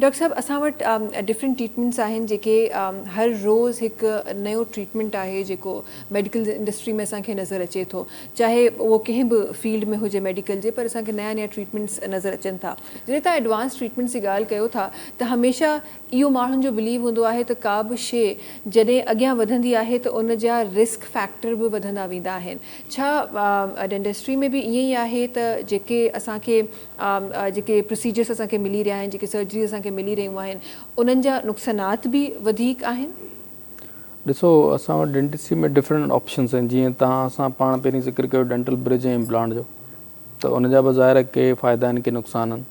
Doctor صاحب اسان وٽ ڊفرنٽ ٽريٽمينٽس آهن جيڪي هر روز هڪ نيو ٽريٽمينٽ آهي جيڪو ميڊيڪل انڊسٽري ۾ اسان کي نظر اچي ٿو چاهي اهو ڪنهن به فيلڊ ۾ هجي ميڊيڪل جي پر اسان کي نيا نيا ٽريٽمينٽس نظر اچن ٿا جڏهن توهان ايڊوانس ٽريٽمينٽس جي ڳالهه ڪيو ٿا ته هميشه اهو ماڻهن جو بليو هوندو آهي ته ڪا به شيء جڏهن اڳيان وڌندي آهي ته ان جا رسڪ فيڪٽر به وڌندا ويندا آهن ڇا ڊينٽسٽري ۾ به ائين ئي آهي ته جيڪي اسان کي جيڪي پروسيجرس اسان کي ملي رهيا آهن جيڪي سرجريز اسان کي ملي رهيون آهن انهن جا نقصانات به وڌيڪ آهن؟ ڏسو اسان وٽ ڊينٽسٽري ۾ ڊفرنٽ آپشنس آهن جيئن توهان اسان پاڻ پهرين ذڪر ڪيو ڊينٽل برج ۽ امپلانٽ جو ته ان جا به ظاهر آهي ڪي فائدا آهن ڪي نقصان آهن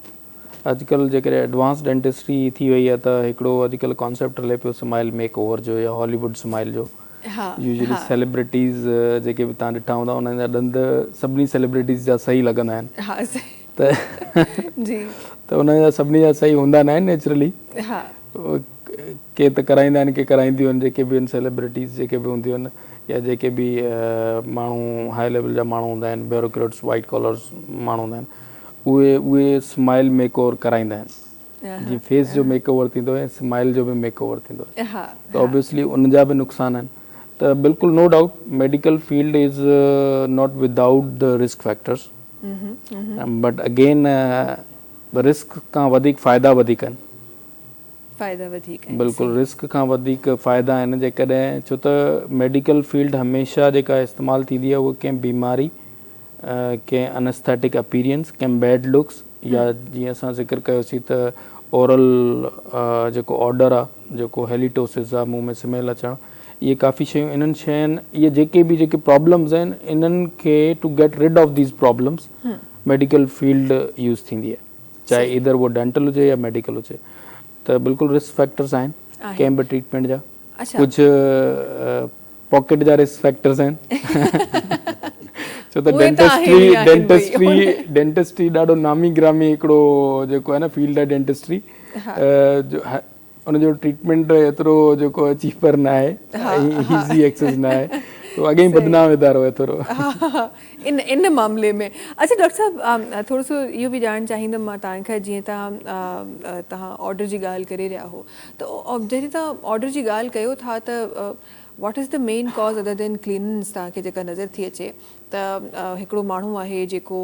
اڄڪلهه جيڪڏهن ايڊوانس ڊينٽسٽري ٿي وئي آهي ته هڪڙو اڄڪلهه ڪانسيپٽ هلي پيو سمائل ميڪ اوور جو يا هالي ووڊ سمائل جو يوزلي سيلبرٽيز جيڪي به توهان ڏٺا هوندا انهن جا ڏند سڀني سيلبرٽيز جا صحيح لڳندا آهن ته ته انهن جا سڀني جا صحيح هوندا نه آهن نيچرلي ڪي ته ڪرائيندا آهن ڪي ڪرائينديون آهن جيڪي به آهن سيلبرٽيز جيڪي به هونديون آهن يا جيڪي به ماڻهو هاء ليول جا ماڻهو هوندا آهن بيوروڪريٽس وائيٽ ڪالرس ماڻهو هوندا آهن اهي اهي سمائل ميڪ اوور ڪرائيندا آهن جيئن فيس جو ميڪ اوور ٿيندو آهي سمائل جو به ميڪ اوور ٿيندو آهي ته اوبويسلي ان جا به نقصان آهن ته بلڪل no doubt medical field is not without the risk factors but again risk کان وڌيڪ فائدا وڌيڪ آهن. فائدا وڌيڪ آهن. بلڪل رسڪ کان وڌيڪ فائدا آهن جيڪڏهن ڇو ته ميڊيڪل فيلڊ هميشه جيڪا استعمال ٿيندي آهي اها ڪنهن بيماري ڪنهن انسٿيٽڪ اپيرينس ڪنهن بيڊ لڪس يا جيئن اسان ذڪر ڪيوسين ته اورل جيڪو آرڊر آهي جيڪو هيليٽوسز آهي منهن ۾ سميل اچڻ اهي ڪافي شيون انهن شين اهي جيڪي به جيڪي پرابلمز آهن انهن کي to get rid of these problems medical field use ٿيندي آهي چاهي ايدر اهو ڊينٽل هجي يا ميڊيڪل هجي ته بلڪل رسڪ فيڪٽرز آهن ڪنهن به ٽريٽمينٽ جا ڪجهه پاڪيٽ جا رسڪ فيڪٽرز آهن ڇو ته ڊينٽسٽري ڊينٽسٽري ڊينٽسٽري ڏاڍو نامي گرامي هڪڙو جيڪو آهي نه فيلڊ آهي ڊينٽسٽري ان جو ٽريٽمينٽ ايترو جيڪو چيپر نه آهي ۽ ايزي ايڪسيس نه آهي تو اڳي ئي بدنام ادارو آهي ٿورو ان ان معاملي ۾ اڇا ڊاڪٽر صاحب ٿورو سو اهو به ڄاڻڻ چاهيندم مان توهان کان جيئن توهان توهان آرڊر جي ڳالهه ڪري رهيا هو ته جڏهن توهان آرڊر جي ڳالهه ڪيو ٿا ته what is the main cause other than cleanliness توهان کي جيڪا نظر ٿي اچي ته هڪڙو ماڻهو آهي جيڪو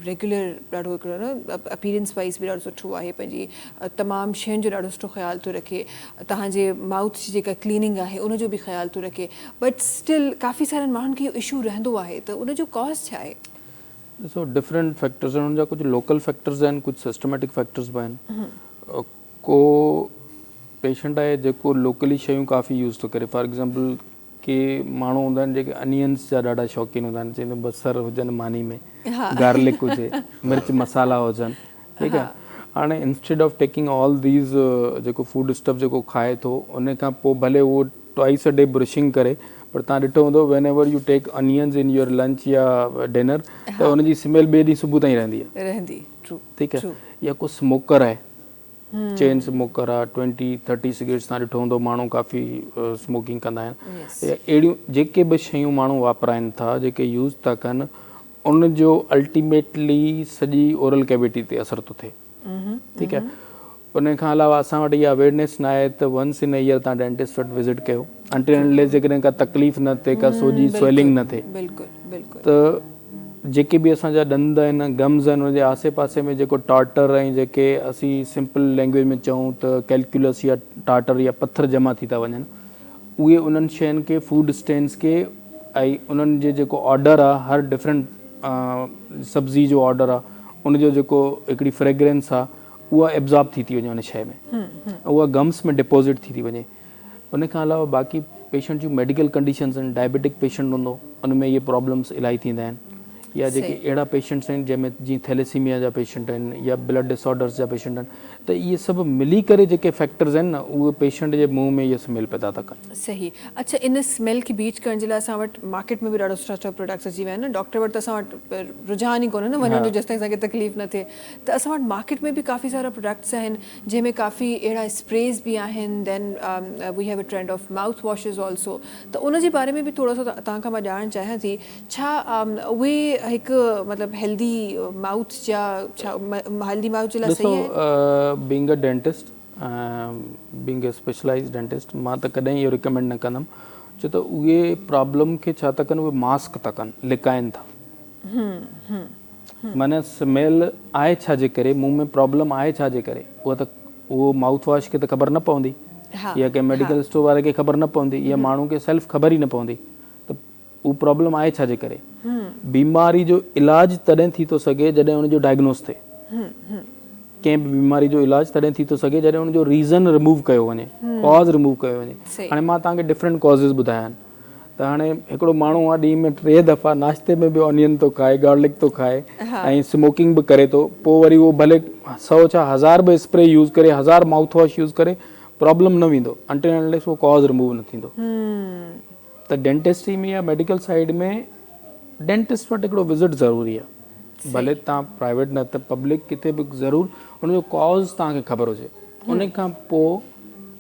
ريگيولر ڏاڍو هڪڙو نه اپيرنس وائيز به ڏاڍو سٺو آهي پنهنجي تمام شين جو ڏاڍو سٺو خيال ٿو رکي توهان جي مائوٿ جي جيڪا ڪليننگ آهي ان جو به خيال ٿو رکي بٽ اسٽل ڪافي سارن ماڻهن کي اهو اشو رهندو آهي ته ان جو ڪاز ڇا آهي؟ ڏسو ڊفرنٽ فيڪٽرز آهن ان جا ڪجهه لوڪل فيڪٽرز آهن ڪجهه سسٽميٽڪ فيڪٽرز به آهن ڪو پيشنٽ آهي جيڪو لوڪلي شيون ڪافي يوز ٿو ڪري فار ايگزامپل ڪي ماڻهو هوندا آهن جيڪي انينس جا ڏاڍا شوقين هوندا آهن چئيندا بصر هجن ماني ۾ گارلڪ هجي مرچ مسالا هجن ٺيڪ آهي هاڻي instead of taking all these جيڪو فوڊ اسٽف جيڪو کائي ٿو ان کان پوء ڀلي اهو ٽوائس ا ڊي برشنگ ڪري پر تان ڏٺو هوندو whenever you take onions in your lunch يا ڊنر ته ان جي سميل ٻئي ڏينهن صبح تائين رهندي آهي رهندي ٽرو ٺيڪ آهي يا ڪو سموڪر آهي چين سموڪر آ ٽوئنٽي ٿرٽي سگريٽس تان ڏٺو هوندو ماڻهو ڪافي سموڪنگ ڪندا آهن يا اهڙيون جيڪي به شيون ماڻهو واپرائن ٿا جيڪي يوز ٿا ڪن ان جو الٽيميٽلي سڄي اورل ڪيويٽي تي اثر ٿو ٿئي ٺيڪ آهي ان کان علاوه اسان وٽ اها اويئرنيس نه آهي ته ونس ان ايئر تان ڊينٽسٽ وٽ وزٽ ڪيو انٽل انليس جيڪڏهن ڪا تڪليف نه ٿئي ڪا سوڄي سويلنگ نه ٿئي بلڪل ته جيڪي به اسان جا ڏند آهن گمز آهن ان جي آسي پاسي ۾ جيڪو ٽارٽر ۽ جيڪي اسين سمپل لينگويج ۾ چئون ته ڪيلڪيولس يا ٽارٽر يا پٿر جمع ٿي ٿا وڃن اهي انهن شين کي فوڊ اسٽينس کي ۽ انهن جي جيڪو آرڊر آهي هر ڊفرنٽ سبزي جو آرڊر آهي ان جو جيڪو هڪڙي فريگرنس آهي اها ابزارب ٿي ٿي وڃي ان شي ۾ اها گمس ۾ ڊپوزٽ ٿي ٿي وڃي ان کان علاوه باقي پيشنٽ جون ميڊيڪل ڪنڊيشنز آهن ڊائبيٽڪ پيشنٽ هوندو ان ۾ اهي پرابلمس الاهي ٿيندا آهن يا جيڪي اهڙا پيشنٽس آهن جنهن ۾ جيئن ٿيليسيميا جا پيشنٽ آهن يا بلڊ ڊس آرڊرس جا پيشنٽ آهن ته اهي سڀ ملي ڪري جيڪي فيڪٽرز آهن نه اهي پيشنٽ جي منهن ۾ اهي سميل پيدا ٿا ڪن. صحيح اڇا ان سميل کي بيٽ ڪرڻ جي لاء اسان وٽ مارڪيٽ ۾ به ڏاڍا سٺا سٺا پروڊڪٽس اچي ويا آهن نه ڊاڪٽر وٽ ته اسان وٽ رجحان ئي ڪونهي نه وڃڻ جو جيستائين اسان کي تڪليف نه ٿئي ته اسان وٽ مارڪيٽ ۾ به ڪافي سارا پروڊڪٽس آهن جنهن ۾ ڪافي اهڙا اسپريز به آهن then we have a trend of mouth washes also ته ان جي باري ۾ به ٿورو سو توهان کان مان ڄاڻڻ چاهيان ٿي ڇا اهي هڪ مطلب هيلدي مائوٿ جا ڇا هيلدي مائوٿ جي لاء صحيح آهن؟ ڏسو being a dentist being a specialised dentist مان ته ڪڏهن اهو ريڪمينڊ نه ڪندم ڇو ته اهي پرابلم کي ڇا ٿا ڪن اهي ماسڪ ٿا ڪن لڪائن ٿا معنيٰ سميل آهي ڇا جي ڪري منهن ۾ پرابلم آهي ڇا جي ڪري اها ته اهو مائوٿ واش کي ته خبر نه پوندي يا ڪنهن ميڊيڪل اسٽور واري کي خبر نه پوندي يا ماڻهو کي سيلف خبر ئي نه پوندي ته اهو پرابلم آهي ڇا جي ڪري؟ بيماري جو علاج تڏهن ٿي ٿو سگهي جڏهن ان جو ڊائگنوز ٿئي. ڪنهن به بيماري جو علاج تڏهن ٿي ٿو سگهي جڏهن ان جو ريزن ريموو ڪيو وڃي، ڪاز ريموو ڪيو وڃي. هاڻي مان توهان کي ڊفرنٽ ڪازز ٻڌايا آهن ته هاڻي هڪڙو ماڻهو آهي ڏينهن ۾ ٽي دفعا ناشتي ۾ به اونين ٿو کائي، گارلڪ ٿو کائي ۽ سموڪنگ به ڪري ٿو، پوء وري اهو ڀلي سئو ڇا هزار به اسپري يوز ڪري، هزار مائوٿ واش يوز ڪري، پرابلم نه ويندو انٽل اينڊ انليس اهو ڪاز ريموو نه ٿيندو. ته ڊينٽسٽري ۾ يا ميڊيڪل سائيڊ ۾ ڊينٽسٽ وٽ هڪڙو وزٽ ضروري آهي ڀلي تان پرائيويٽ نه ته پبلڪ ڪٿي به ضرور ان جو ڪاز تان کي خبر هجي ان کان پوء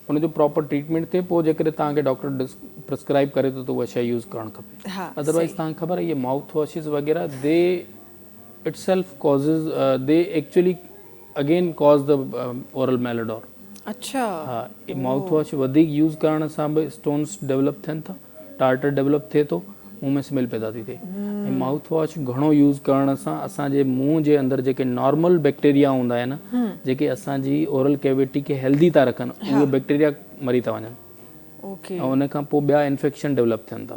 ان جو پراپر ٽريٽمينٽ ٿئي پوء جيڪڏهن تان کي ڊاڪٽر پرسڪرائب ڪري ٿو ته اها شيء يوز ڪرڻ کپي ادروائز تان کي خبر آهي اهي مائوٿ واشز وغيره they itself causes they actually again cause the oral malodour. اڇا. ها مائوٿ واش وڌيڪ يوز ڪرڻ سان به اسٽونس ڊولپ ٿين ٿا ٽارٽر ڊولپ ٿئي ٿو منهن ۾ سميل پيدا ٿي ٿئي ۽ مائوٿ واش گهڻو يوز ڪرڻ سان اسان جي منهن جي اندر جيڪي نارمل بيڪٽيريا هوندا آهن جيڪي اسان جي اورل ڪيويٽي کي هيلدي ٿا رکن اهي بيڪٽيريا مري ٿا وڃن اوڪي ۽ ان کان پوء ٻيا انفيڪشن ڊولپ ٿين ٿا.